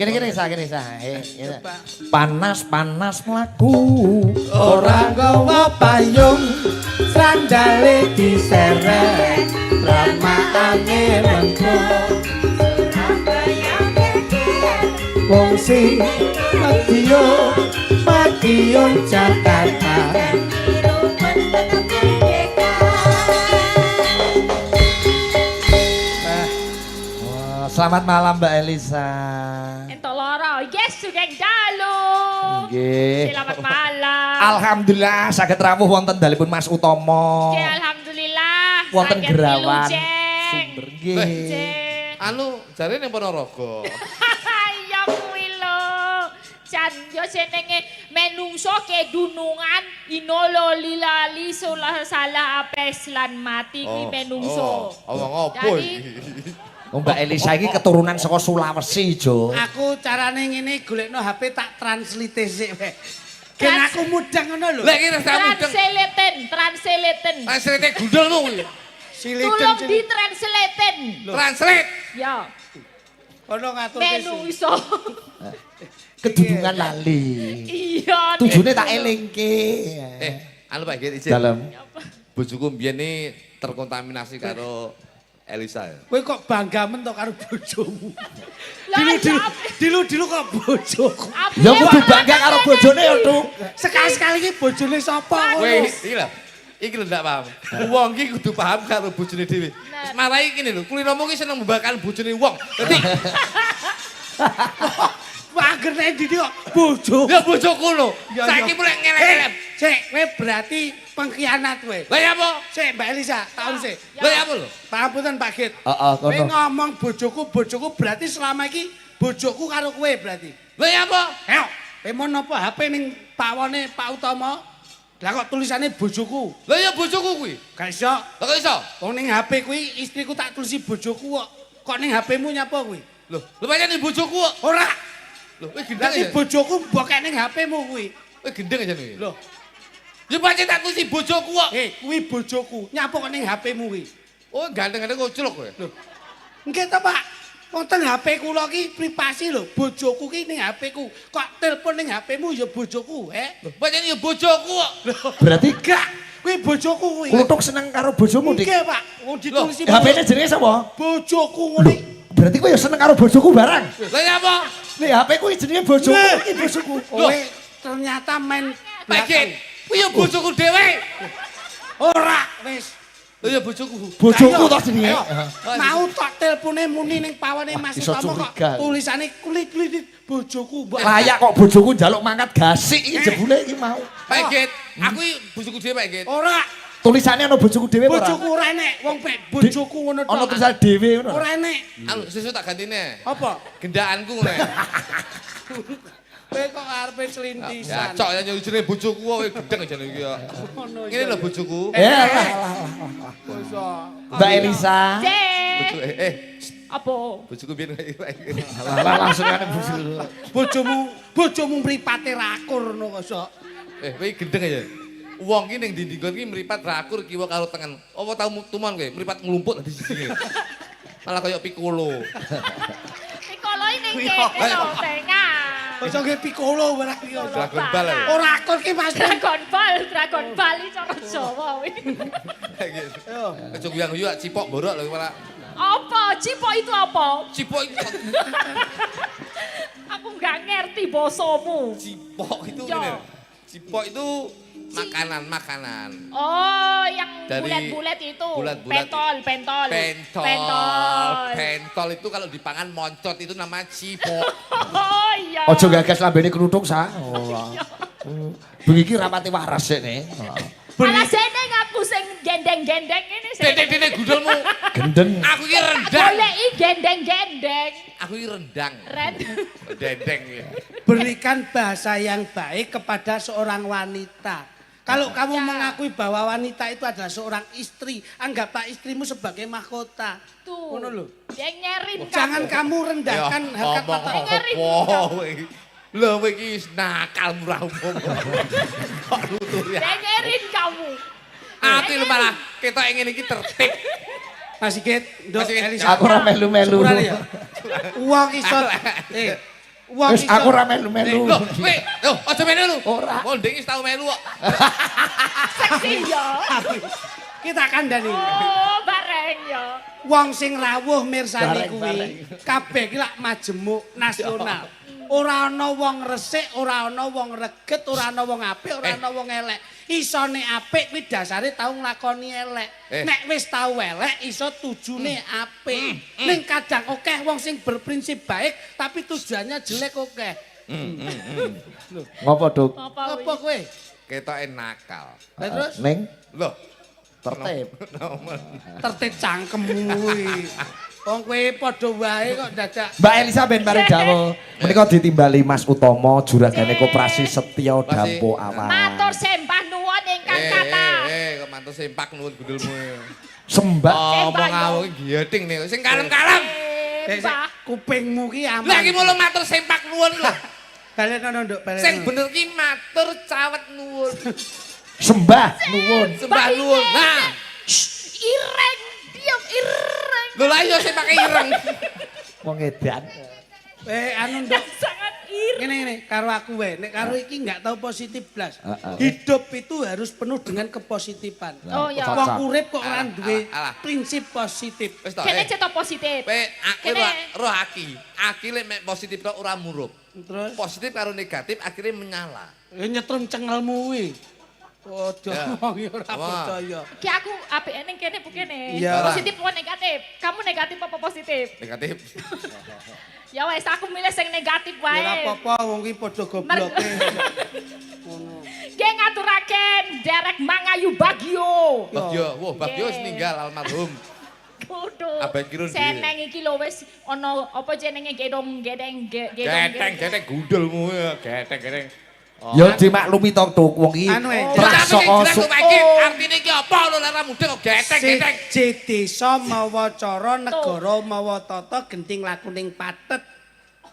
Kene-kene sa, kene sa. Eh, eh. Panas-panas mlaku Ora nggawa payung, sandale diseret, ramakane lengkung. Wong sing Madiun, Madiun Jakarta. Wah, selamat malam, Mbak Elisa. Entuk loro. Yes, sugeng dalu. Nggih. Selamat malam. Alhamdulillah saged rawuh wonten dalemipun Mas Utomo. Nggih, alhamdulillah. Wonten Saged Gerawan. wilujeng. Sumber nggih. Wilujeng. Anu, jare ning Ponorogo. Iya kuwi lho. Jan yo jenenge menungso kedunungan inolo lilali salah salah apes lan mati kuwi menungso. Oh, omong opo Jadi- iki? Oh, Mbak Elisa iki keturunan saka Sulawesi, Jo. Aku carane ngene, golekno HP tak translate sik wae. Ben aku mudeng ngono lho. Lah iki rasa mudeng. Translaten, translaten. Translate gundulmu kuwi. Siliden. Tolong ditranslaten. Translate. Ya, Ono ngaturke. menungso. Kedunungan lali. Iya. Tujune tak elingke. Eh, anu Pak Git izin. Dalem. Bojoku mbiyen iki terkontaminasi karo Elisa ya. Kowe kok bangga men to karo bojomu? Lah, Dilu-dilu, ya, dilu-dilu kok bojoku. Ya kudu bangga karo bojone ya, Tuk. Sekali-sekali iki bojone sapa Kowe ngono? iki lho. Iki lho ndak paham. Wong iki kudu paham karo bojone dhewe. Wis marai ngene lho, kulinomu ki seneng membakar bojone wong. Dadi Wah, angger nek ndi kok bojoku. ya bojoku lho. Ya, Saiki ya. mulai ngelek-elek. Eh, sik, kowe berarti pengkhianat kowe. Lah ya apa? Sik, Mbak Elisa, tahun sik. Ya. Lah ya apa lho? Pangapunten Pak Git. Heeh, Kowe kono. ngomong bojoku, bojoku berarti selama iki bojoku karo kowe berarti. Lah ya apa? Ayo, kowe mau napa HP ning pawone Pak Utomo? Lah kok tulisane bojoku? Lah ya bojoku kuwi. Gak iso. Lah kok iso? Wong ning HP kuwi istriku tak tulisi bojoku kok. Kok ning HP-mu nyapa kuwi? Lho, lho pancen bojoku kok. Ora. Lho, kowe gendeng Berarti aja. bojoku mbok kek ning HP-mu kuwi. Kowe gendeng aja kuwi. Lho, Ya pancen tak tulisi bojoku kok. eh kuwi bojoku. Nyapa kok ning HP-mu kuwi? Oh, ganteng-ganteng koclok kowe. Lho. Nggih to, Pak. Wonten HP kula ki privasi lho, bojoku ki ning HP ku. Kok telepon ning HP-mu ya bojoku, eh? Lho, pancen ya bojoku kok. Berarti Gak, kuwi bojoku kuwi. Kluthuk seneng karo bojomu, Dik. Nggih, Pak. Wong ditulisi HP-ne jenenge sapa? bojoku Lho, ngene. berarti kowe ya seneng karo bojoku barang. Lah ya apa? Nih HP kuwi jenenge bojoku, Lho. iki bojoku. Kowe ternyata main Pak Git, kuwi ya bojoku dhewe. Ora, wis. Lho ya bojoku. Bojoku Ayo, toh jenenge. ayo. Mau tok telpone muni ning pawane Mas Iso Utomo kok curiga. tulisane kulit-kulit bojoku mbok. Layak kok bojoku njaluk mangkat gasik iki jebule iki mau. Pak Git, aku iki bojoku dhewe Pak Git. Ora, Tulisane ana bojoku dhewe apa ora? bojoku ora enek, wong pek bojoku ngono tok. Ana tulisan dhewe ngono. Ora enek. Anu sesuk tak gantine. Apa? Gendakanku ngono. ya. Kowe kok arepe Ya selintisan. cok ya jenenge bojoku kok kowe gendeng jane iki ya. Ngono Ngene lho bojoku. Eh, lah, lah, lah. Basa. Mbak Elisa. Cek. Bojoku eh Apa? bojoku biyen Pak Git. Lah lah, langsung ane bojoku. Bojomu, bojomu mripate rakur ngono kok sok. Eh, kowe gendeng aja. Wong ki ning ndi-ndi ki mripat rakur kiwa karo tengen. Apa tau tumon kowe mripat nglumpuk dadi siji. Malah kaya piccolo. Piccolo ini kene lho, tengah. Basa nggih piccolo barang iki. kok. Dragon Ball. ya. Ora akur ki Mas. Dragon Ball, Dragon Ball iki cara Jawa kuwi. Yo. Aja guyang-guyu ah, cipok borok lho malah. Apa? Cipok itu apa? Cipok itu Aku nggak ngerti bosomu. cipok itu Yo. ngene. Cipok itu makanan, makanan. Oh, yang Dari bulat-bulat itu. bulat-bulat. Pentol, pentol. Pentol. Pentol. Pentol itu kalau dipangan moncot itu namanya cipok. Oh iya. Aja gagas lambene kluthuk sa. Oh. Bengi iki rapati waras sik ne. Malah seneng aku sing gendeng-gendeng ini sing. Dendeng-dendeng gundulmu. Gendeng. Aku iki rendang. Goleki gendeng-gendeng. Aku iki rendang. Ren. Dendeng iki. Berikan bahasa yang baik kepada seorang wanita. Kalau kamu Ya. mengakui bahwa wanita itu adalah seorang istri, anggaplah istrimu sebagai mahkota. Tuh. Ngono lho. Dengerin Jangan kamu rendahkan Ya, harkat omong martabat. Dengerin apa kowe iki? Lho kowe iki wis nakal murah umum. Kok nutur ya. Dengerin kamu. Aku lho malah ketok ngene iki tertib. Mas Sigit, Nduk Mas Sigit. Elisa. Aku ora melu-melu. Sepurane ya. Wong iso eh Wong Wis aku ora melu-melu. Loh, kowe, lho, aja melu lho. Ora. Wong ndek wis tau melu kok. Seksi ya. Kita kandhani. Oh, bareng ya. Wong sing rawuh mirsani Bareng, kuwi bareng. kabeh ki lak majemuk nasional. Ora ana wong resik, ora ana wong reget, ora ana wong apik, ora ana wong elek. Isone apik kuwi dasare tau nglakoni elek. Nek wis tau elek iso tujune apik. Ning kadang akeh wong sing berprinsip baik tapi tujuannya jelek akeh. Ngopo, Duk? Apa Apa kuwi? kowe? Ketoke nakal. Lah terus Ning Loh, tertib. nomor. Tertib cangkemmu kuwi. Wong kowe padha wae kok dadak. Mbak Elisa ben bareng dawuh. Menika ditimbali Mas Utomo juragane Koperasi Setya Dampo Awang. Matur sembah nuwun ingkang kathah. Kok mantu sempak nuwun gundulmu. Sembah. Omong awake giyeting nih, sing kalem-kalem. Mbah. Kupingmu ki aman. Lah iki mulo matur sempak nuwun lho. Balenono, Nduk, balenono. Sing bener ki matur cawet nuwun. Sembah nuwun. Sembah nuwun. Nah, Ireng, diam ireng. lho lah iya sing pakai ireng. Wong edan. Anu, Nduk. Sangat ireng. Ngene ngene karo aku wae. Nek karo iki enggak tahu positif blas. Heeh. Hidup itu harus penuh dengan kepositifan. Oh, iya. Wong urip kok ora Alah, duwe alah, alah. prinsip positif. Wis to. Kene cetok positif. Kowe aku Kene. roh aki. Aki lek mek positif tok ora murup. Terus Positif karo negatif akhirnya menyala. ya nyetrum cengelmu kuwi. Waduh, Ya. wong ya ora Wah. percaya. Ki aku apike ning kene bu kene. Iya. Positif apa negatif? Kamu negatif apa positif? Negatif. Ya wes aku milih sing negatif Ya ora wae. apa-apa wong ki padha gobloke. Ngono. Nggih ngaturaken derek Mangayu Bagio. Bagyo, wah Bagyo wis Nggih. ninggal almarhum. Kudu. Abah Kirun dhewe. Seneng iki lho wis ana apa jenenge gedong gedeng gedong. Geteng, geteng gundulmu ya, geteng, geteng. Ya dimaklumi to, Duk, wong iki Anu, trah Tapi saka sing jelas kok iki artine iki apa lho lara mudeng kok geteng, geteng. Siji desa mawa cara negara mawa tata genting lakuning patet.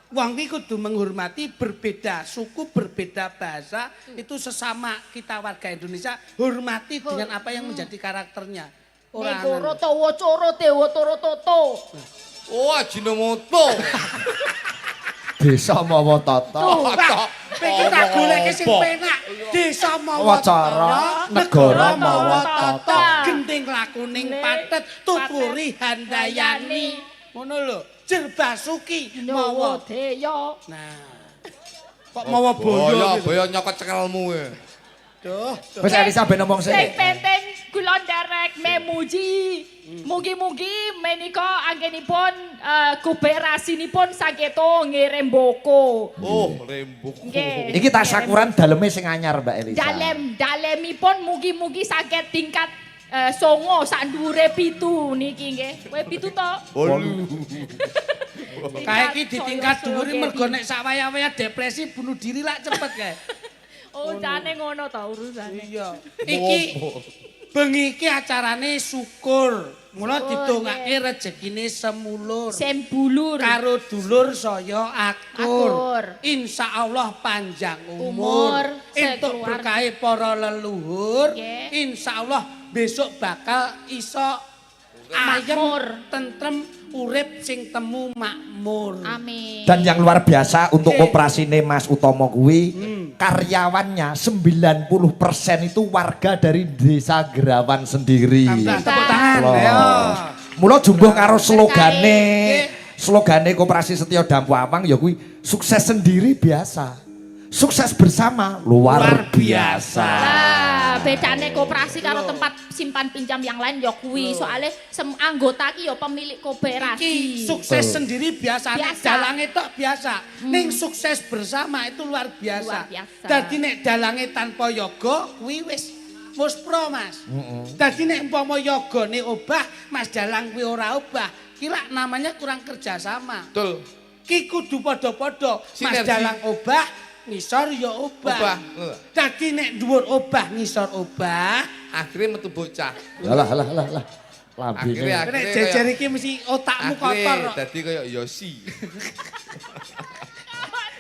Wong ki kudu menghormati berbeda suku, berbeda bahasa, itu sesama kita warga Indonesia, hormati dengan apa yang menjadi karakternya. Ora Negara tawa cara dewa toro toto. Oh, Ajinomoto. Desa mawa tata. Wah, iki tak goleke sing penak. Desa mawa Cara, negara mawa tata. Genting lakuning patet, tuturi handayani. Ngono lho. Jerbasuki Mawa mawa. deya. Nah. Kok mawa boyo Boyo, gitu? boyo nyokot cekelmu. Ya. Duh. Wis Elisa ben ngomong Sing sik. penting kula nderek memuji. Mugi-mugi menika anggenipun kooperasinipun sageto ngeremboko. Oh, rembuk. Nggih. Iki tasakuran daleme sing anyar Mbak Elisa. Dalem dalemipun mugi-mugi saged tingkat songo sak dhuwure 7 niki nggih. Kowe 7 to? Bolu. Kae iki ditingkat Saya- dhuwur saya mergo nek sak waya-waya depresi bunuh diri lak cepet kae. Oh, jane ngono to urusane. Iya. Iki bengi iki acarane syukur. Mula Syukur, didongake rejekine semulur. Sembulur. Karo dulur saya akur. Akur. Insyaallah panjang umur. Umur, Entuk sekeluarga. berkahe para leluhur. Nggih. Insyaallah besok bakal iso ayem Makmur. tentrem urip sing temu makmur. Amin. Dan yang luar biasa untuk Oke. operasine Mas Utomo kuwi karyawannya 90% itu warga dari Desa Gerawan sendiri. Tambah tepuk tangan. Loh. Ayo. Mula jumbuh karo slogane Nggih. slogane Koperasi Setya Dampu Awang ya kuwi sukses sendiri biasa. Sukses bersama luar, Luar biasa. biasa. Lah, bedane koperasi karo tempat simpan pinjam yang lain ya kuwi. Soale anggota ki ya pemilik koperasi. Iki sukses Betul. sendiri biasa, nek Biasa. dalange tok biasa. Ning sukses bersama itu luar biasa. Luar biasa. Dadi nek dalange tanpa yoga kuwi wis muspro, Mas. Dadi nek umpama yogane obah, Mas dalang kuwi ora obah, ki lak namanya kurang kerjasama. Betul. Ki kudu padha-padha, Mas Sinergi. dalang obah, ngisor ya obah. Obah. Dadi nek dhuwur obah ngisor obah, Akhirnya metu bocah. Lah lah lah lah. Lambene. Akhirnya nek jejer iki mesti otakmu kotor. Akhirnya kok. dadi kaya Yosi.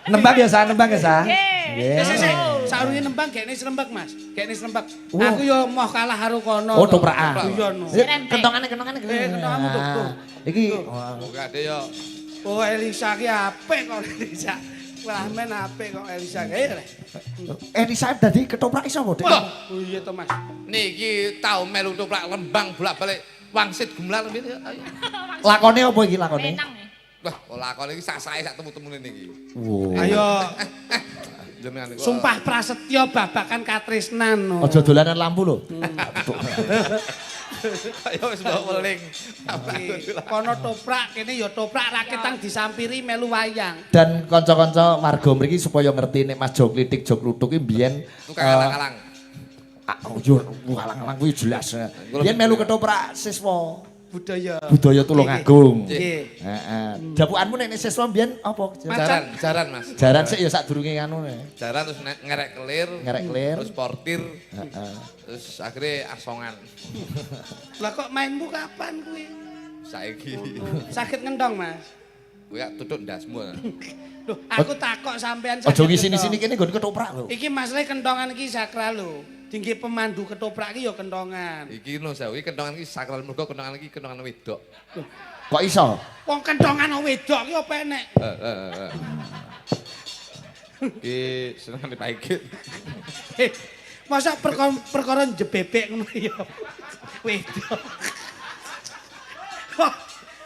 Nembang ya sa, nembang ya sa. Nggih. Sik sik sik, saurunge nembang gekne srembek, Mas. Gekne srembek. Wah. Aku yo moh kalah karo kono. Oh, toprakan. Iya no. Kentongane kentongane. Kentonganmu, tuh, tuh. Iki Moga ade yo. Oh, Elisa ki apik kok Elisa. Wah, men apik kok Elisa. Eh. Elisa dadi ketoprak iso apa, Dek? Wah. Oh iya to, Mas. Niki tau melu ketoprak Rembang bolak-balik wangsit gumelar piye. Ayo. Lakone apa iki lakone? Menang ya. Wah, lakon iki sak-sake sak temu-temune niki. Wow. Ayo, Jenengan niku. sumpah prasetyo babakan katresnan. No. Aja dolanan lampu lho. Kaya wis mbok weling. Kono toprak kene ya toprak raketang disampiri melu wayang. Dan kanca-kanca warga mriki supaya ngerti nek Mas Jo Klitik Jo Kluthuk ki mbiyen Tukang alang-alang. Ah, oh, yo alang-alang kuwi jelas. Biyen melu ketoprak siswa Budaya. budaya Tulungagung. Nggih. Heeh. Dapukanmu nek nek siswa mbiyen apa? Jaran, jaran Mas. Jaran sik ya sadurunge nganu ne. Jaran terus ngerek kelir, Ngerek kelir. terus portir, Heeh. terus akhirnya asongan. Lah kok mainmu kapan kuwi? Saiki Sakit ngendong, Mas. kuwi ya tutuk ndasmu. Loh, aku takok sampean sakit. Aja ngisini-sini kene nggon ketoprak lho. Iki masalah kentongan iki sakral lho. Tinggi pemandu ketoprak iki ya kentongan. Iki no sewu, iki kentongan iki sakral mergo kentongan iki kentongan wedok. Kok iso? Wong kentongan wedok iki apa enek? Eh. Iki senengane Pak Igit. Eh, masa perkara njebebek ngono ya. Wedok. Wah,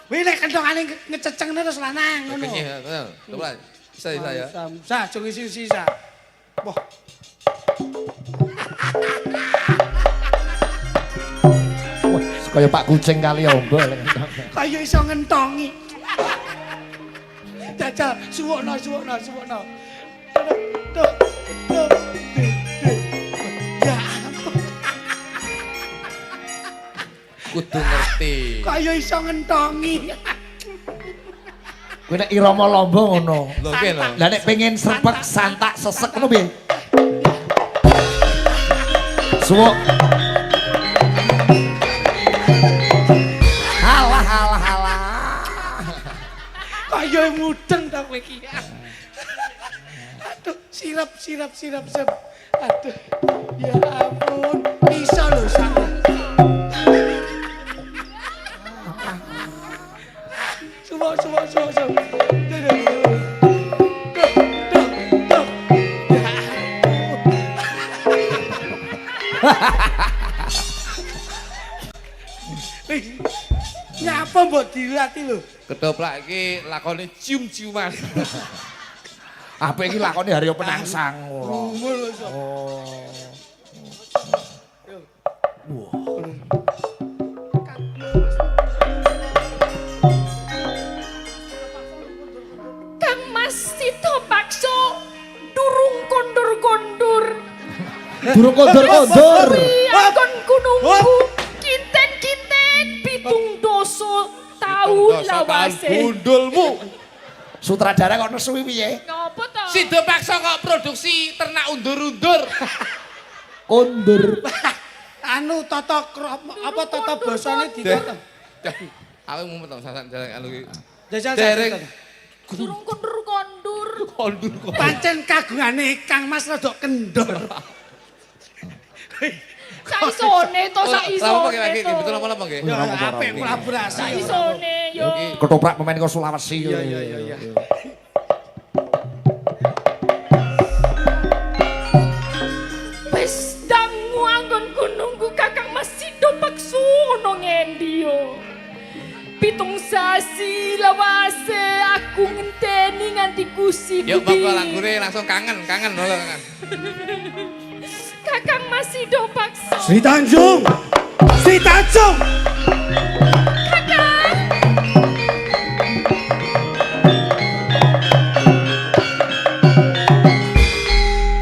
kuwi nek kentongane ngececeng terus lanang ngono. Kenyih, heeh. Coba bisa bisa ya. Sa, aja ngisi sisa. Wah, Wah, kaya Pak Kucing kali ombo. kaya iso ngentongi. Jajal, suwukno, suwukno, suwukno. Tuh, tuh, tuh, tuh, tuh. Ya ampun, Kudu ngerti. kaya iso ngentongi. Kuwi nek irama lombo ngono. Lho piye lho? Lah nek pengen srepek santak sesek ngono piye? Suwuk. Alah alah alah. Kaya mudeng ta kowe iki. Aduh, sirap, sirap, sirap, sirap. Aduh, ya ampun, iso lho sama. Suwuk, suwuk, suwuk, suwuk. Duh, duh, duh. Duh, duh, duh. Ya ampun. Wih, nyapa mbok dilati lho. Ketoprak iki lakone cium-ciuman. Apik iki lakone Haryo Penangsang ngono. Ngumul lho, Sok. Oh. Kang Mas Sito Pakso durung kondur-kondur. Durung kondur-kondur. Kuwi anggon gunungku kinten-kinten 70 tahun lawase. Gundulmu. Sutradara kok nesu piye? Ngopo to? Sido Pakso kok produksi ternak undur-undur. Kondur. Anu tata krama apa tata basane ditata. Aku mumet to sasan dereng anu iki. Jajal Dereng. Durung kondur-kondur. Kondur kok. Pancen kagungane Kang Mas rada kendor. Saisone to Lah saisone iki to. betul apa-apa nggih? Ya apik kolaborasi. Saisone yo. Ketoprak pemain kok Sulawesi. Iya iya iya iya. Wis dangu anggonku nunggu Kakang Mas Sido Pakso ono ngendi yo. 7 sasi lawase aku ngenteni nganti kusi Yuk monggo lagune langsung kangen, kangen lho kangen. Kakang Mas Sido Pakso. Sri Tanjung. Sri Tanjung. Kakang.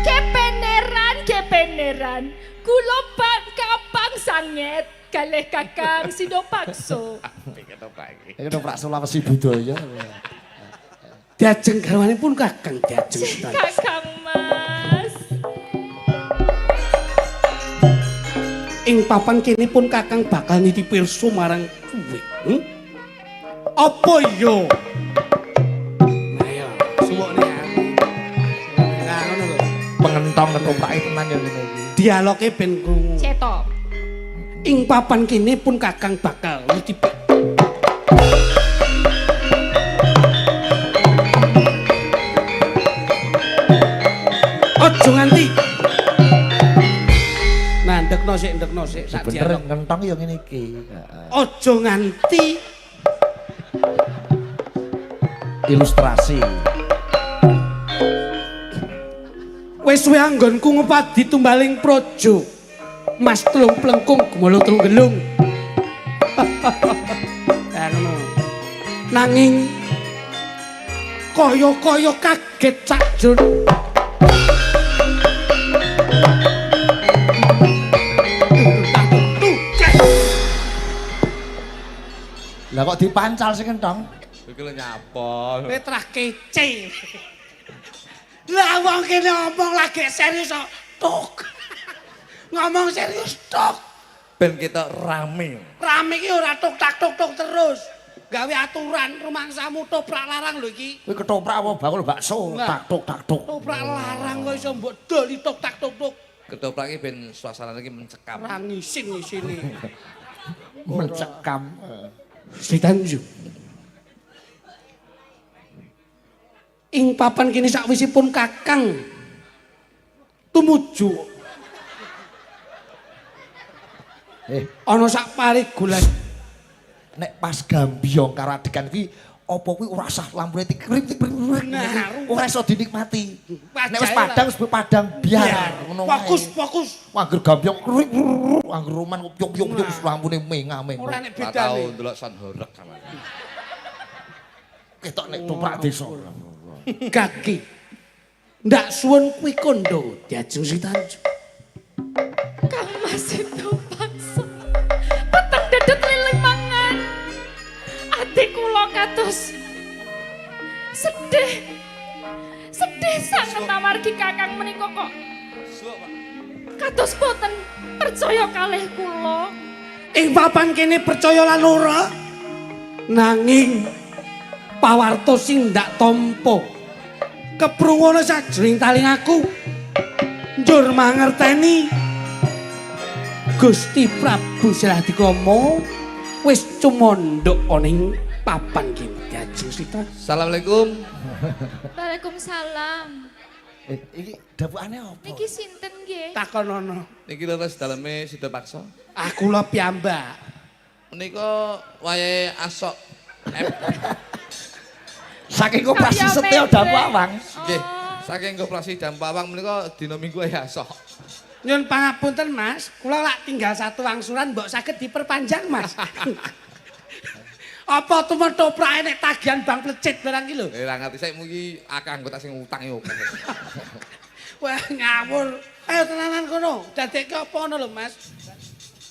Kepeneran, kepeneran. Kula pak kapang sanget kalih Kakang Sido Pakso. Ketoprak iki. Iki ketoprak Sulawesi budaya. Diajeng garwanipun Kakang Diajeng Sri Tanjung. Kakang Mas. Ing papan kene pun Kakang bakal niti pirsa marang kuwe. Hmm? Apa iya? Nah ya, suwukne aku. Nah ngono lho. Pengentong ketoprake tenan ya ngene iki. Dialoge ben krungu. Cetok. Ing papan kene pun Kakang bakal niti Aja nganti. Nah, ndekno sik, ndekno sik sak Bener dialog. ngentong ya ngene iki. Heeh. Aja nganti Ilustrasi. Wis suwe anggonku ngupadi tumbaling praja. Mas telung plengkung gumolo telung gelung. Ya ngono. Nanging kaya-kaya kaget sakjroning Lah kok dipancal sing ngentong? Iki lho nyapa. Kowe trah kece. Lah wong kene ngomong lagi serius kok. Tok. Ngomong serius tok. Ben kita rame. Rame iki ora tok tak tok tok terus. Gawe aturan rumangsamu toprak larang lho iki. Kuwi ketoprak apa bakul bakso? Nah. Tak tok tak tok. Toprak larang kok iso mbok doli tok tak tok tok. Ketoprak iki ben suasana iki mencekam. Ora ngising isine. Mencekam. Sri Tanjung. Ing papan kini sakwisipun Kakang tumuju ana sak parigulan Nek pas gambyong karo adegan kuwi apa kuwi ora usah lampune tikrik tikrik. Nah, Ora iso dinikmati. Nek wis Wajahe padang wis padang biar ngono wae. Fokus, fokus. Angger gambyong krik angger roman pyong pyong pyong lampune mengah-mengah. Ora nek Ora tau bedane. ndelok sound horeg sama. Ketok nek toprak desa. Kaki. Ndak suwun kuwi kondo diajeng Sri Tanjung. Kang Mas itu paksa. Peteng dedet liling mangan. Ati kula kados sedih. Sedih sanget amargi Kakang menika kok kados boten percaya kalih kula. Ing papan kene percaya lan ora? Nanging pawarto sing ndak tampa keprungono sajroning taling aku njur mangerteni Gusti Prabu Siladikrama wis cumandhuk ana ing papan kene diajeng Sri Tanjung. Assalamualaikum. Waalaikumsalam. Iki dapukane apa? Niki sinten nggih? Takonono. Niki leres daleme Sida Paksa. Aku lho piyambak. Menika wayahe asok Saking koperasi Karya Setyo Mendre. Dampu Awang. Nggih. Saking koperasi Dampu Awang menika dina Minggu wayahe asok. Nyun pangapunten Mas, kula lak tinggal satu angsuran mbok saged diperpanjang Mas. Apa tumen toprake nek tagihan bank plecit barang ki lho. Eh ra ngerti saiki iki akeh anggota sing utang yo. Wah ngawur. Ayo tenanan kono. Dadekke apa ngono lho Mas?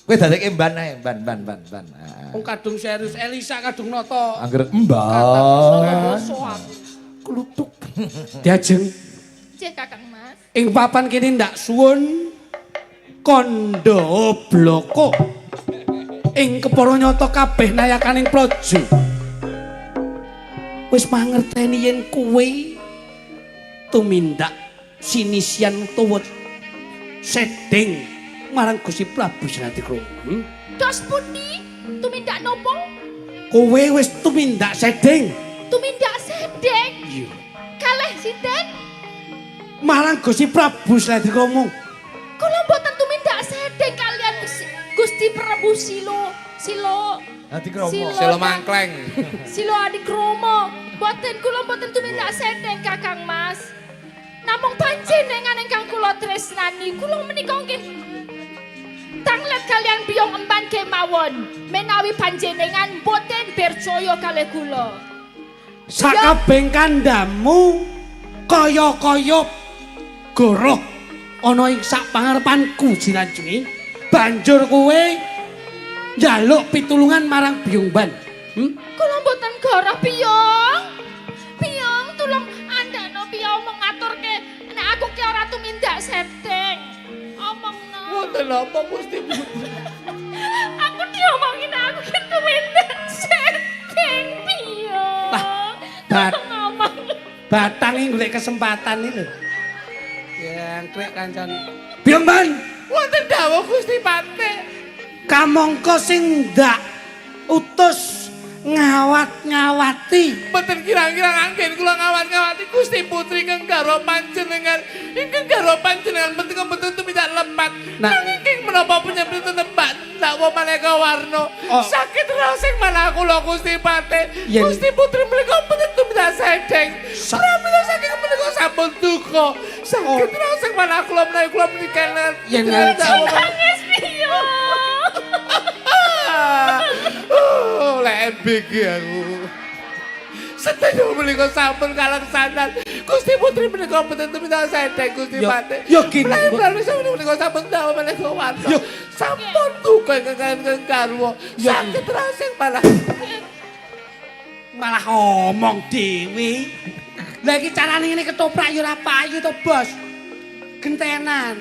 Kowe dadekke mban ae, mban mban mban mban. Wong kadung serius Elisa kadung nata. Angger mban. Klutuk. Diajeng Cih Kakang Mas. ing papan kene ndak suwun kandha bloko. Ing kepara nyata kabeh nayakaning praja. Wis mangerteni yen kowe tumindak sinisian tuwut sedeng marang Gusti Prabu Siladikrama. Dos pundi? Tumindak nopo? Kowe wis tumindak sedeng. Tumindak sedeng. Iya. Kalih sinten? Marang Gusti Prabu Siladikrama. Kula mboten tumindak sedeng kalian Gusti Prabu Silo Silo Adikrama. Selo mangkleng. Silo Adikromo. Mboten kula mboten tumindak sedeng Kakang Mas. Namung panjenengan ingkang kula tresnani, kula menika nggih tanglet kalian biyong emban kemawon menawi panjenengan mboten percaya kalih kula. Sakabeng kandhamu kaya-kaya goroh ana ing sak pangarepanku Jiranjungi. Banjur kowe njaluk pitulungan marang Biyung Ban. Kula mboten goroh biyong. Biyong tulung andhano biyong omong ngaturke nek aku ki ora tumindak sedeng. Omongno. Wonten apa Gusti Aku diomongin aku ki tumindak sedeng biyong. Lah, Tolong ngomong. Batang iki golek kesempatan iki lho. Jangkrik kancan. Biyung Ban, Wonten dawuh Gusti Patih. kamangka sing ndak utus Ngawat-ngawati. Mboten kirang-kirang anggen kula ngawat-ngawati Gusti Putri ingkang garwa panjenengan. Ingkang garwa panjenengan menika mboten tumindak lepat. Nah. Nanging menapa punya tetembak dakwa maneka warna. Oh. Sakit rasing malah kula Gusti Patih. Yen- Gusti Putri menika mboten tumindak sedeng. Pramila saking menika sampun duka. Sakit rasing malah kula menawi kula menika Yen Nangis piye? Oh, lek MBG aku. Sedaya menika sampun kaleksanan. Gusti Putri menika mboten tumindak sedeng Gusti Yo, Patih. yo gini, Mbok. Menawi menika sampun dawa menika warna. Yo. Sampun duka ingkang garwa. Yo. Sakit rasing malah. Malah ngomong dhewe. Lah iki carane ngene ketoprak ya ora payu to, Bos. Gentenan.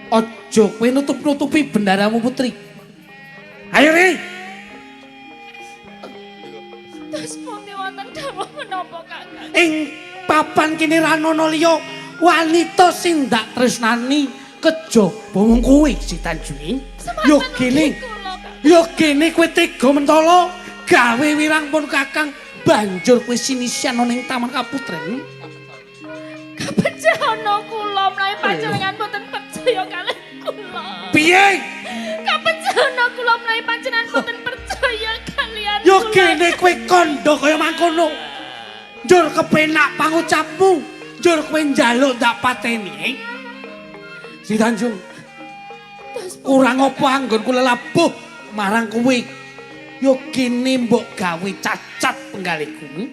Aja kowe nutup-nutupi bendaramu putri. Ayo ri. Terus pundi wonten dawuh menapa Kakang? Ing papan kene ra ana liya wanita sing ndak tresnani kejaba mung kowe Si Tanjung. Yo gene. Yo gene kowe tega mentala gawe wirang pun Kakang banjur kowe sinisian ana ing Taman Kaputren. Kapejana kula menawi panjenengan boten percaya kalih kula. Piye? Kapejana kula menawi panjenengan boten percaya kalian Yo kula. gene kowe kandha kaya mangkono. Njur kepenak pangucapmu, njur kowe njaluk ndak pateni. Si Tanjung, Terus kurang apa anggonku lelabuh marang kowe. Yo gene mbok gawe cacat penggalihku.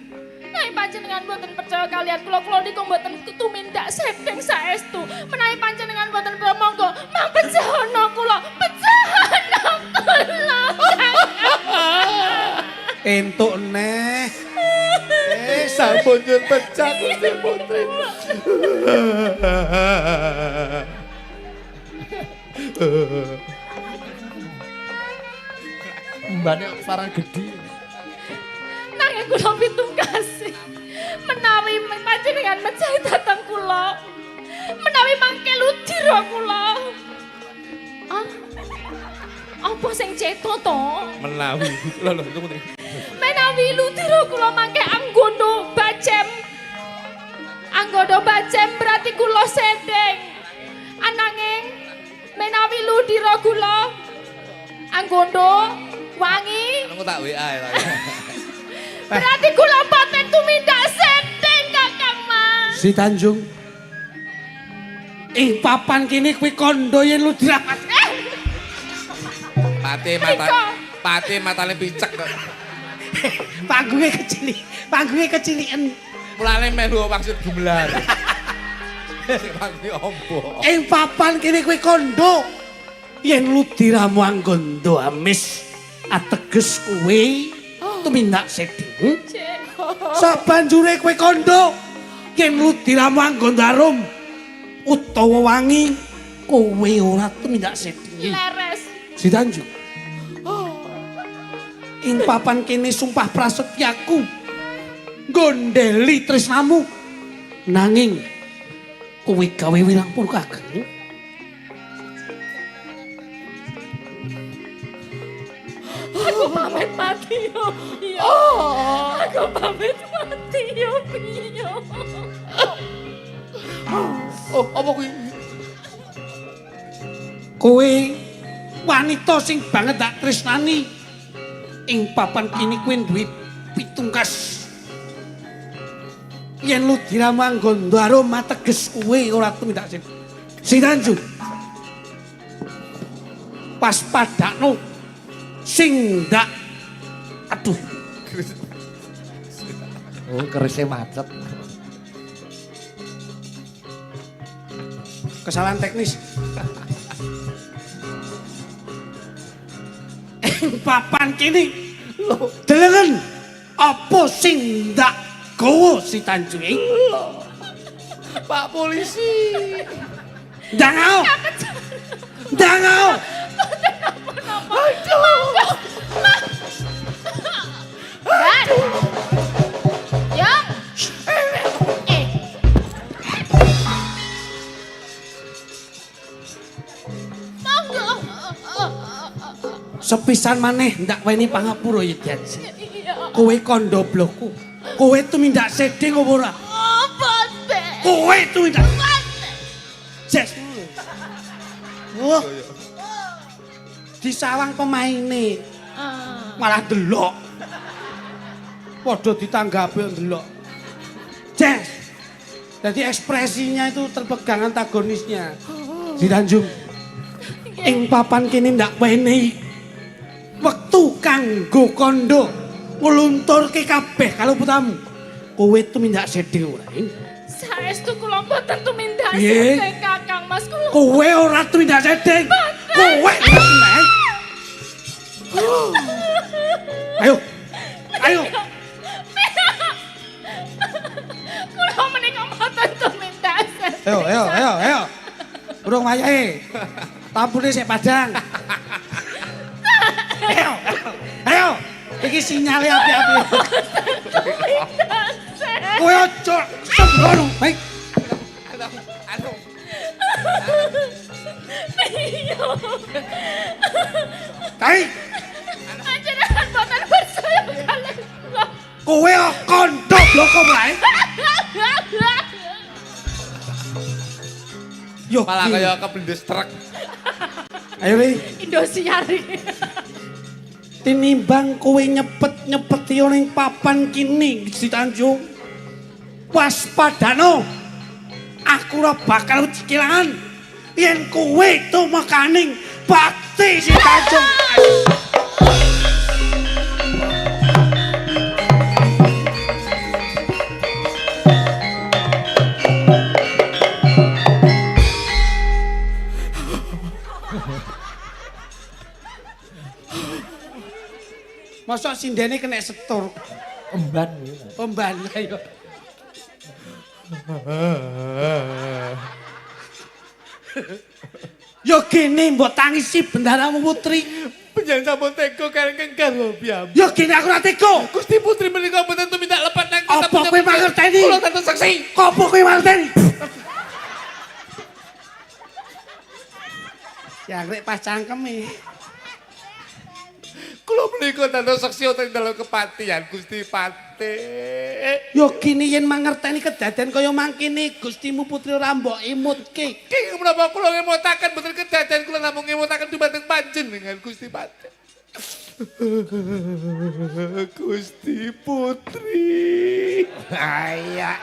Menawi panjenengan boten percaya kalian kula, kula niku mboten tumindak sedeng saestu. Menawi panjenengan boten percaya monggo mang pejahana kula, pejahana kula. Entuk neh. Sampun nyun pecah Gusti Putri. Mbane sarang gedhi. Nanging kula pitung kasih. Menawi panjenengan mejahi dhateng kula. Menawi mangke ludira kula. Ah. Apa sing cetha to? Menawi. Lho lho itu Putri. Menawi ludira kula mangke anggono bacem. Anggono bacem berarti kula sedeng. Ananging menawi ludira kula anggono wangi Aku tak WA ya. berarti kula boten tumindak sedeng Kakang Mas. Si Tanjung. Ing papan kene kowe kandha yen ludira. Pate mata pate matane picek kok. Panggunge kecilik, panggunge keciliken. Mulane melu maksud gumelar. Sing panggi ombo. Ing papan kene kowe kandha yen ludiramu anggondo amis ateges kowe tumindak sedeng. Cek. Sabanjure kowe kandha yen ludiramu anggondo arum utawa wangi kowe ora tumindak sedeng. Leres. Si Tanjung. Ing papan kene sumpah prasetyaku gondeli tresnamu nanging kowe gawe wirang pun kageng. Aku pamit mati yo piyo. Aku pamit mati yo piyo. Oh, apa kuwi? Kowe wanita sing banget tak tresnani. Ing papan kini kowe duwe pitungkas. Yen ludiramu anggondo arum ateges kowe ora tumindak sing. Si Tanjung. Pas padakno sing ndak aduh Oh, kerise macet. Kesalahan teknis. Ing papan kene lho delengen apa sing ndak gawa si Tanjung? Pak polisi. Ndangao. Ndangao. Dan. Yang. Eh. Monggo. Sepisan maneh ndak weni pangapura ya Diajeng. Iya. Kowe kandha blokku. Kowe tumindak sedeng apa ora? Oh, boten. Kowe tumindak Jes. Oh. Disawang pemaine Ah. malah delok. Padha ditanggapi ndelok. Jes. Jadi ekspresinya itu terpegang antagonisnya. Si Tanjung. Ing papan kene ndak wenehi wektu kanggo kandha nglunturke kabeh kaluputamu. Kowe tumindak sedeng ora? Saestu kula mboten tumindak Piye? sedeng Kakang Mas kula. Kowe ora tumindak sedeng. Kowe ora tumindak. Ayo. Ayo. Kula menika mboten tumindak sedeng. Ayo, ayo, ayo, ayo. Urung wayahe. Tampune sik padang. Ayo, ayo. Ayo. Iki sinyale api-api. Kowe aja sembrono. Baik. Aduh. Iya. Tai, Panjenengan mboten percaya kalih kula. kowe kandha bloko wae. Yo, Malah kaya keblindes truk. Ayo Ri, Indosiar iki. tinimbang kowe nyepet-nyepeti ning papan kini Gusti Tanjung. Waspadano. Aku ora bakal kehilangan yen kowe tumekaning bakti Si Tanjung. Mosok sindene kena setur. Emban kuwi. Pemban ayo. Yo gene mbok tangisi bendaramu putri. Panjenengan sampun tega karo garwa piyambak. Yo gene aku ora tega. Gusti Putri menika mboten tumindak lepat nang Apa kowe mangerteni? Kula tantu saksi. Apa kowe mangerteni? Jangkrik pas cangkeme. Kula menika tantu saksi wonten dalem kepatihan Gusti Patih. Yo gene yen mangerteni kedaden kaya mangkene Gustimu putri ora mbok emutke. Kenging menapa kula ngemotaken mboten kedaden kula namung ngemotaken dumateng panjenengan Gusti Patih. Gusti Putri. Ayak.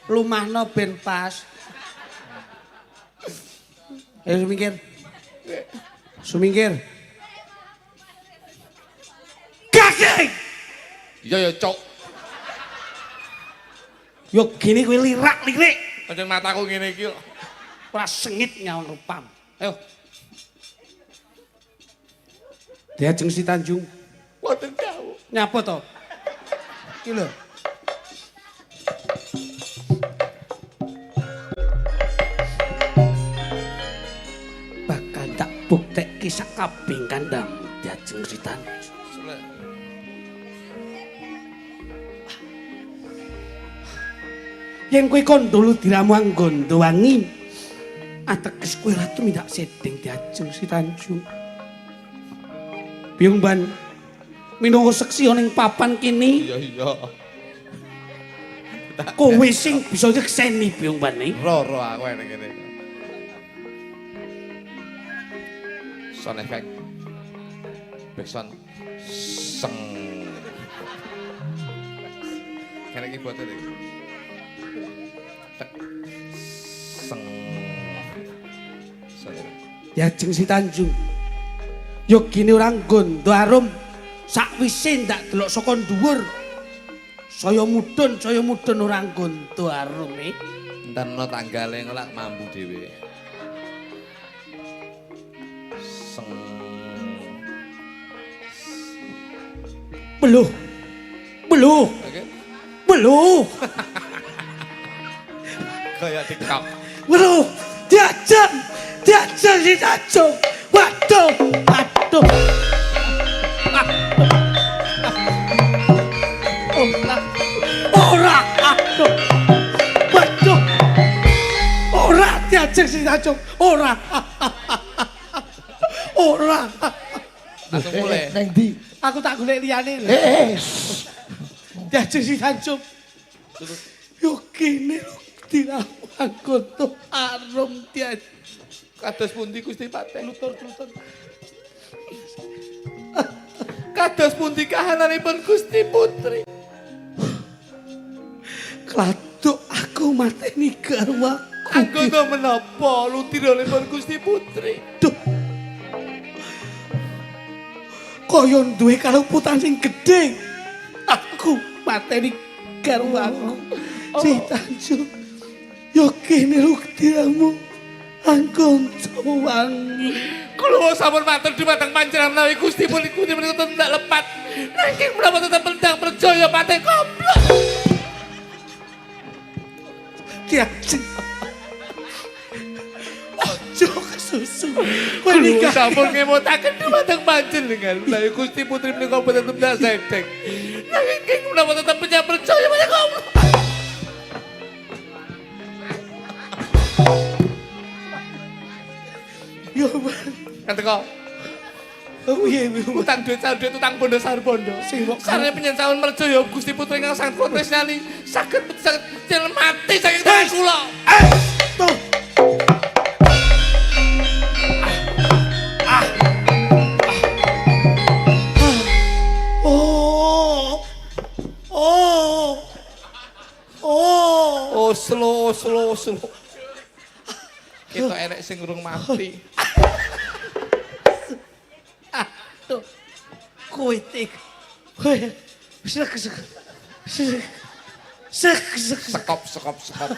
Lumahno ben pas. Ayo sumingkir. Sumingkir. Gageng. Iya ya, Cok. Yo gini kowe lirak-lirik. Pancen mataku ngene iki kok. Ora sengit nyawang rupam. Ayo. Diajeng Si Tanjung. Mboten dawuh. Nyapa to? Iki lho. Bakal tak buktekke sak kabeh kandhang Diajeng Si Tanjung. Yen kowe kandha ludiramu anggondo wangi, ateges kowe ora tumindak sedeng Diajeng Si Tanjung. Biyung Ban minangka seksi ana ing papan kene, Iya iya. kowe sing bisa nyekseni Biyung Ban e. Roro aku ning kene. Sound effect. Backsound. Seng. Kene iki buat iki. Tek. Seng. Sound effect. Diajeng Si Tanjung. Yo gene ora nggondo arum sakwise ndak delok saka dhuwur. Saya mudhun ora nggondo arum e. Entarno tanggale engko lak mambu dhewe. Seng. Beluh. Beluh. Oke. Beluh. Kaya TikTok. Beluh. Diajeng. Diajeng Si Tanjung. Waduh, waduh. Ora. Ora, aduh. Waduh. Ora diajeng Si Tanjung. Ora. Ora. Langsung mulai. Neng ndi? Aku tak golek liyane lho. Eh, eh. Dadi si Tanjung. Yo kene lho anggota arum dia. Kados pundi Gusti Patih? Lutur-lutur. Kados pundi kahananipun Gusti Putri? Kladuk aku mateni garwaku. Anggota menapa lutiranipun Gusti Putri? Duh. Kaya duwe kaluputan sing gedhe. Aku mateni garwaku. Si Tanjung. Yo kene luktiramu anggonto wangi. Kula sampun matur dumateng panjenengan menawi Gusti Putri Gusti menika tindak lepat. Nanging menapa tetep pendang percaya Patih goblok. Kiai. Ojo kesusu. Kowe Kula nikah. sampun ngemutaken dumateng panjenengan menawi Gusti Putri menika boten tindak sedek. Nanging menapa tetep pendang percaya Patih goblok. Yo man. Ngateko Oh iya, iya. utang duit sahur duit utang bondo sahur bondo. Sing mbok Sarene penyen merjaya Gusti Putri ingkang sanget kula tresnani saged saged jeneng mati saking tangan kula. Eh, tuh. Oh. Oh. Oh. Oh slow slow slow. Kita enek sing urung mati. Tuh. Kowe tik. Kowe. Sek sek. Sek. Sek sek. Sekop sekop sekop.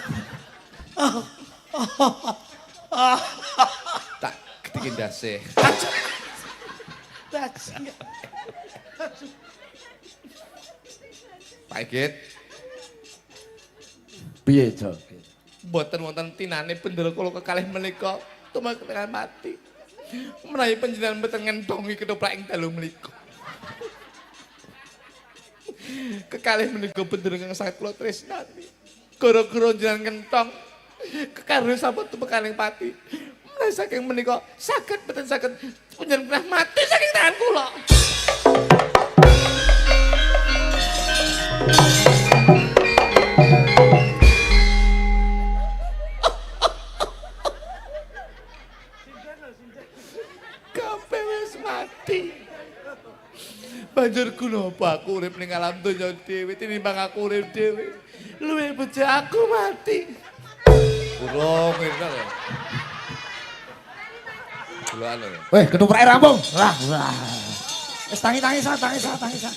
Tak gedikin ndase. Pak Igit, Piye, Jo? mboten wonten tinane bendera kula kekalih menika tumeka mati. Menawi panjenengan mboten ngenthongi ketoprak ing dalu menika. Kekalih menika bendera ingkang sanget kula tresnani. Gara-gara jenengan ngenthong kekalih sampun tumekaning pati. Menawi saking menika saged mboten saged panjenengan pernah mati saking tangan kula. Kabeh wis mati. Banjur guna apa aku urip ning alam donya dhewe tinimbang aku urip dhewe. Luwih becik aku mati. Urung ngene lho. Delokan lho. Weh, ketoprake rampung. Lah, wah. Wis tangi-tangi sa, tangi sa, tangi sa.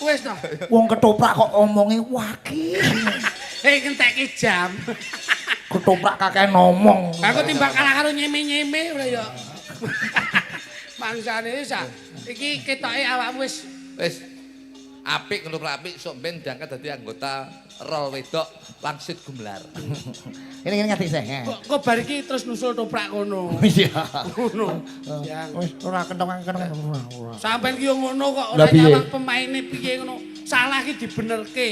Wis to. Wong ketoprak kok omonge waki. Eh ngentekke jam. Ketoprak kakek ngomong. Aku timbang kalah karo nyeme-nyeme ora ya. Mangsane wis ah. Iki ketoke awakmu wis Wis apik ketoprak apik sok ben diangkat dadi anggota rol wedok wangsit gumelar. Ini ngene ngerti sih. kok kok bar iki terus nusul toprak kono. Iya. Ngono. Yang Wis ora kentongan-kentongan. Ora. sampean ki yo ngono kok ora Lah piye? nyawang pemaine piye ngono. Salah ki dibenerke.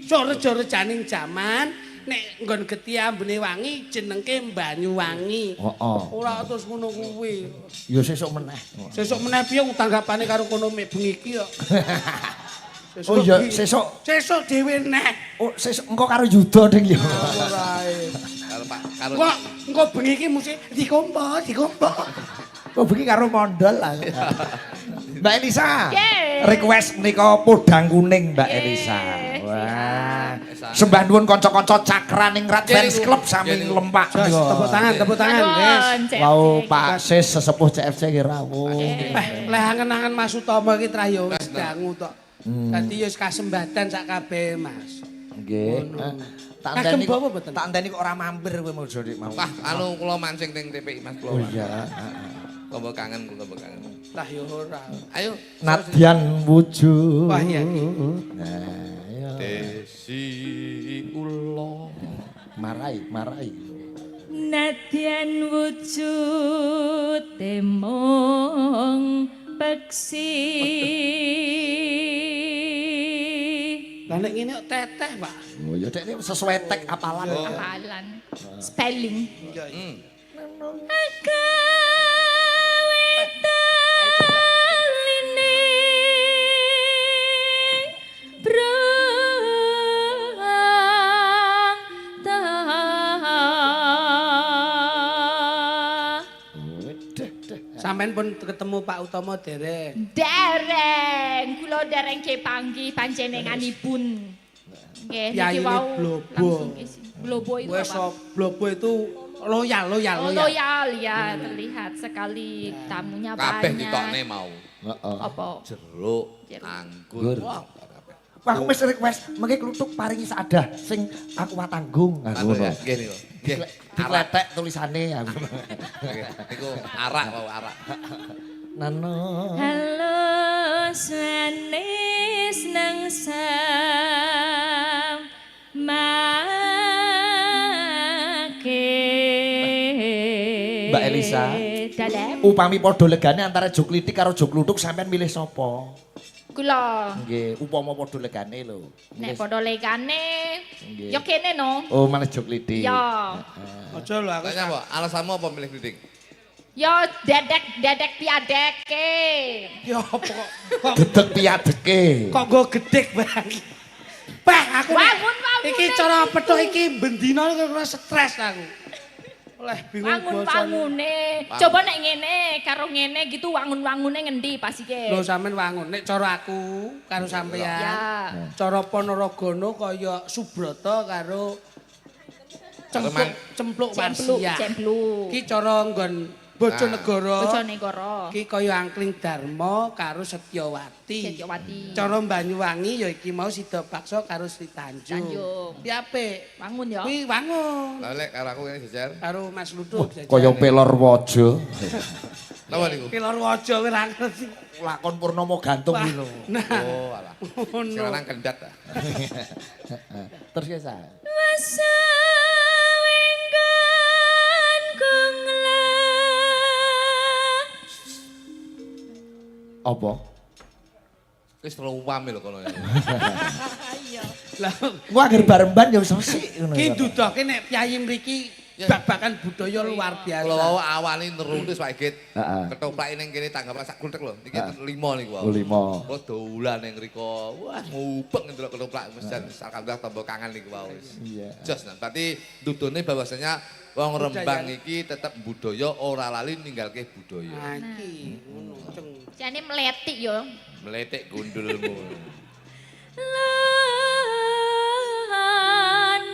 Sok reja-rejaning jaman nek nggon geti ambune wangi jenengke Banyuwangi. Heeh. Ora terus ngono kuwi. Ya sesuk meneh. Sesuk meneh piye wong tanggapane karo kono mek bengi iki kok. Sesuk Oh iya, bengi. sesuk. Sesuk dhewe neh. Oh, sesuk engko karo Yuda ding ya. Ora ae. Karo Pak karo Kok engko bengi iki mesti dikompo, dikompo. Kok bengi karo mondol lah. Mbak Elisa. Nggih. Request menika podang kuning Mbak Nggih, Elisa. Wah. Elisa. Sembah nuwun kanca-kanca Cakraningrat Nggih, Fans niku. Club sami Nggih, niku. lempak. Jos, tepuk tangan, tepuk tangan. Wis. Nuwun, CFC. Wau Pak Sis sesepuh CFC ki rawuh. Eh, leh angen-angen Mas Utomo iki trah yo wis dangu tok. Dadi yo wis kasembatan sak kabeh, Mas. Nggih. Tak Kagem enteni bawa kok mboten? tak enteni kok ora mampir kowe mau Dik mau. Wah, anu kula mancing teng TPI Mas kula. Oh iya. Kula kangen, kula kangen. Lah yo ora. Ayo. Nadyan wujud. Wah, iya. Nah, iya. Desi ulo. Marai, marai. Nadyan wujud mung peksi. Lah nek ngene kok teteh, Pak. Oh ya dek ini sesuai tek apalan. Apalan. Spelling. Iya. Agawe Sampeyan pun ketemu Pak Utomo dereng? Dereng, kula dereng kepanggih panjenenganipun. Nggih, niki Yayine wau Blobo. langsung isi. Blobo itu Wes apa? Blobo itu loyal, loyal, Oh, loyal. loyal ya, terlihat sekali tamunya Kabeh banyak. ditokne mau. Heeh. Apa? Jeruk, Jeruk. anggur. Anggur. Wah, kabeh. Wah, aku wis request mengke kluthuk paringi sadah sing aku tanggung. Aku Mantul ya? ngono. Nggih niku. Nggih. Arak. Dikletek tulisane aku. Nggih, niku arak wau arak. Nano. Halo sanes nang sam make. Mbak Elisa. Dalem. Upami padha legane antara jok klitik karo jok kluthuk sampean milih sapa? Kula. Nggih, upama padha legane lho. Nek padha legane Nggih. ya kene no. Oh, malah jok klitik. Ya. Aja lho aku. Tanya apa? Alasanmu apa milih klitik? Ya dedek dedek piadeke. Ya apa kok kok Dedek piadeke. kok nggo gedek banget. Bah, aku nek- Wangun, wangun, iki cara petuk iki bendina kira stres aku. Oleh bingung Wangun bosone. wangune. Coba nek ngene karo ngene gitu wangun-wangune ngendi pasike? Lho sampean wangun nek cara aku karo sampean. Ya. Cara Ponorogono kaya Subrata karo cempluk cempluk Cempluk, Warsiah. cempluk. Ki cara nggon Bojonegoro. Bojonegoro. Ki kaya Angkling Darma karo Setyawati. Setyawati. Cara Banyuwangi ya iki mau Sida Baksa karo Sri Tanjung. Tanjung. Ki apik. Wangun ya. Kuwi wangun. Lah lek karo aku kene jejer. Karo Mas Luthuk jajan. Kaya pelor waja. Napa niku? Pelor waja kowe ora ngerti. Lakon Purnomo gantung kuwi lho. Nah, Oh, alah. ngono. Sing lanang kendat ta. Terus ya, Sa. Masa wenggan kungla. Apa? Wis ruwame lho kono. Lah Wah, anggere baremban ya wis resik ngono. ki ya. ndudohke nek piyayi mriki bak-bakan budaya luar biasa. Kula wau awale nerutus Pak Igit. Heeh. Ketoprak ning kene tanggapan sak kluthek lho. Niki lima niku wau. Oh, lima. Kula dolan ning mriko. Wah, ngubek ndelok ketoprak mesen. Alhamdulillah tambah kangen niku wau wis. Iya. Jos nah. Berarti ndudone bahwasanya wong Rembang iki tetep budaya ora lali ninggalke budaya. Nah iki ngono ceng. Jane meletik yo. Meletik gundulmu.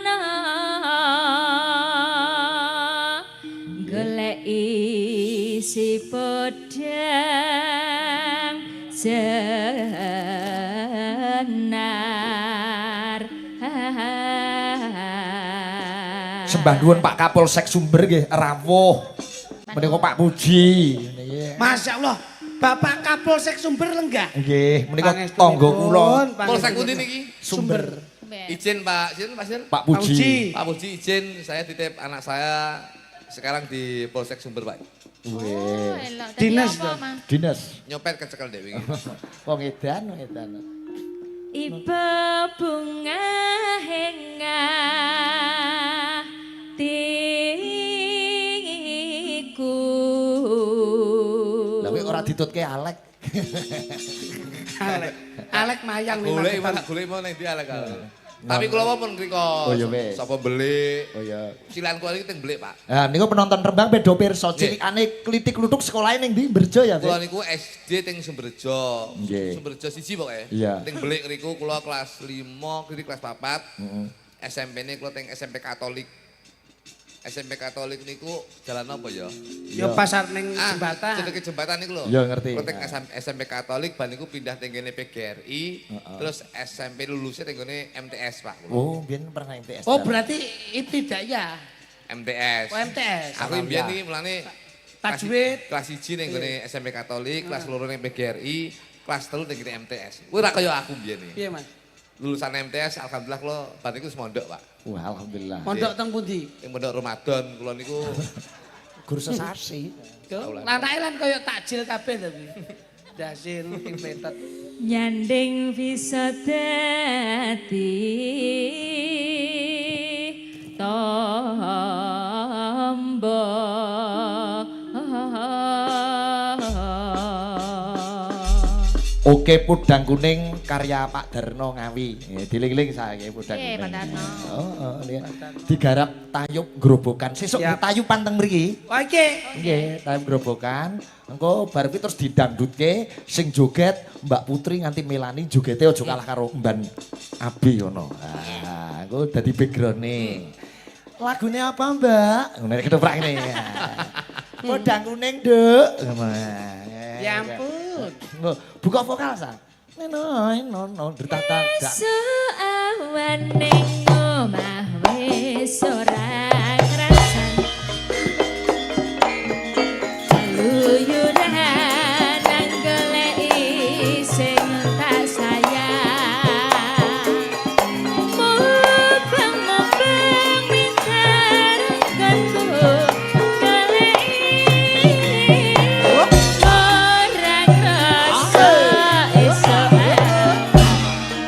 Lana golek isi podang jenar. Sembah nuwun Pak Kapolsek Sumber nggih rawuh. Menika Pak Puji. Nggih. Masya Allah, Bapak Kapolsek Sumber lenggah. Nggih, menika tangga kula Polsek pundi niki? Sumber. Izin Pak, izin Pak Sir. Pak Puji. Puji. Pak Puji izin saya titip anak saya sekarang di Polsek Sumber Pak. Oh, Weh. elok. Dadi Dinas apa, toh? Mas? Dinas. Nyopet kecekel dek wingi. Wong edan, wong edan. Iba bunga henga tiku. Lah kowe ora ditutke Alek. Alek. Alek mayang ning Golek Magetan. malah golek mau ning ndi Alek. Tapi kula pun ngriko. Oh, iya, wes. Sapa belik. Oh iya. Silan kula iki teng belik, Pak. Nah, niku penonton Rembang beda pirsa cilikane klitik kluthuk sekolahe ning ndi Berjo ya, Kula Dik? niku SD teng Sumberjo. Nggih. Sumberjo siji pokoke. Iya. Teng belik ngriku kula kelas 5, klitik kelas 4. SMP-ne kula teng SMP Katolik. SMP Katolik niku jalan apa ya? Ya pasar ning jembatan. Cedeke jembatan niku lho. Iya, ngerti. Kula teng SMP Katolik bar niku pindah teng kene PGRI, terus SMP lulusnya teng kene MTS, Pak. kula. Oh, biyen pernah MTS. Oh berarti ibtidaiyah. MTS. Oh, MTS. Aku mbiyen iki mulane Tajwid. Kelas 1 ning gone SMP Katolik, kelas 2 ning PGRI, kelas 3 ning gone MTS. Kuwi ora kaya aku mbiyen iki. Piye Mas? Lulusan MTS alhamdulillah kula bar niku wis mondok, Pak. Wah, alhamdulillah. Mondok teng pundi? Ing mondok Ramadan kula niku Guru sesasi. Yo, Anake lan kaya takjil kabeh to kuwi. Dase ping petet. Nyanding bisa dadi tombo. Oke, Pudang Kuning karya Pak Darno Ngawi. Nggih, dieling-eling saiki podang Nggih, kuning. Pak Darno. Oh, lihat. Digarap tayub Grobogan. Sesuk Siap. tayuban teng mriki. Oke. Nggih, tayub Grobogan. Engko bar kuwi terus didangdutke sing joget Mbak Putri nganti Melani jogete aja kalah karo Mban Abi ngono. Ah, engko dadi background-e. Lagune apa, Mbak? Ngono ketoprak ngene. Podang kuning, Nduk. Ngono. Ya ampun. Engko buka vokal sa. Neno no no tata. Esuk awan ning omah wis ora krasan. Keluyuran nang goleki sing tak sayang. Mubeng-mubeng mintar nggonku goleki. Ora krasa esuk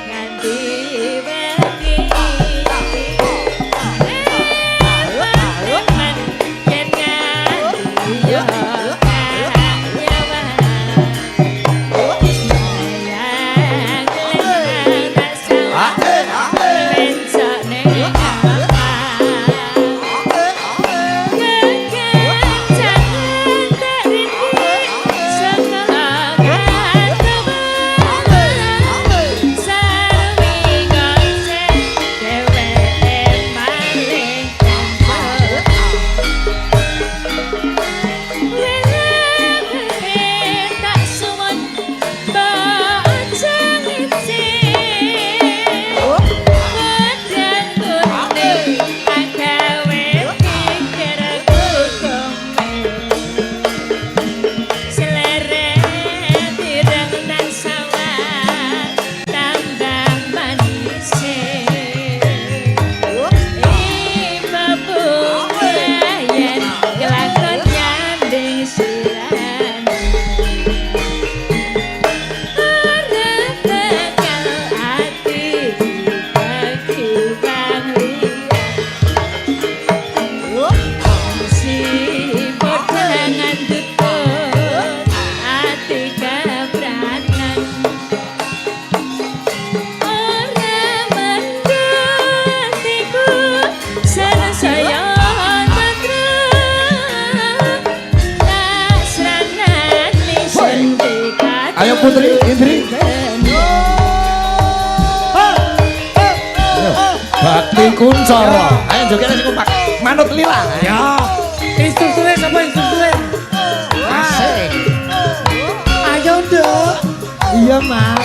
nganti wengi. Eman yen nganti yo kanyawan. Sayang lintang tak sawang mencok ning papan. Kekencangan tak rindu saka katuwen. Sarwi ngoceh dheweke malih kumpul. Welake tak suwun mbok aja ngicik. Podang kuning agawe pikirku gomel. Seleret ireng tak sawang tambah manise. Ibu bunga yen kelakon nyanding slirane. Ora bakal ati dibagi wong liya. Si podangan tutut ati kepranan. Ora mendhu atiku sansaya tentrem. Tak sranani sendikat. Ayo Putri, Indri. Ayo. Bakti Kuncara. Ayo joget sing kompak. Manut lila. Ya. Instrukturnya siapa instrukturnya? Asik. Ayo, Nduk. Iya, Mas.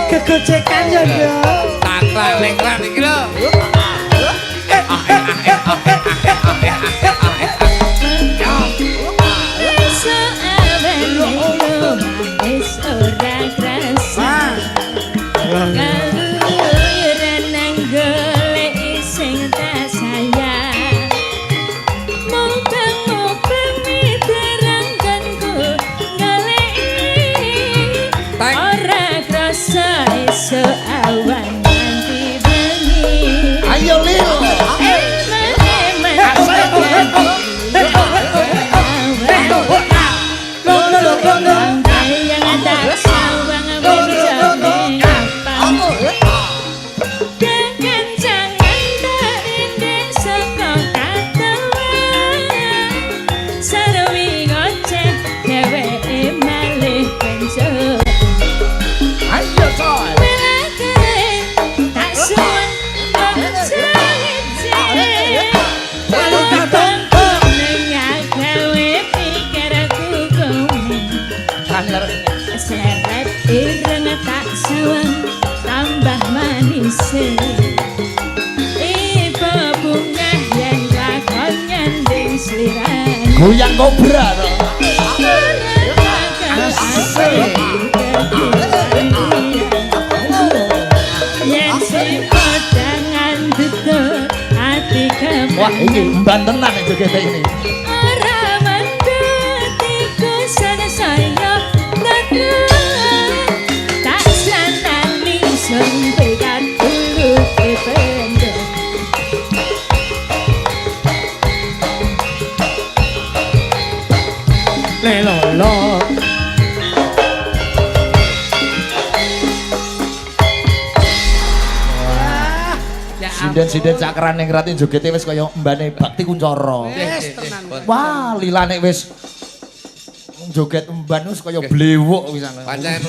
Kegocekan ya, Nduk. Taklah lengran iki lho. Esuk awan ning omah wis ora krasa. Keluyuran nang goleki sing tak sayang. Mubeng-mubeng miterang nggonku goleki. Ora krasa esuk awan nganti bengi. Ayo Lil. Eman-eman yang tak sawang bencone apang. Kekencangan tak rindik saka katuwen. Sarwi ngoceh dheweke malih pencut. Ayo coy. Welake tak suwun aja ngecek. Kuning gawe pikirku kuning. Santer. Seret ireng tak sawang tambah manise. Ibu bunga yen lakon nyanding slirane. Goyang kobra to. Asik. Yen si podangan tutut ati Wah, ini mban tenan jogete ini. Ora mendhu atiku sansaya tentrem. Tak sranani sampe katuluke pendem. Lelolo. Sinden-sinden cakrane ngrati jogete wis kaya mbane Bakti Kuncara. Wis tenan. Wah, lilane wis joget emban wis kaya blewok pisan. Pancen.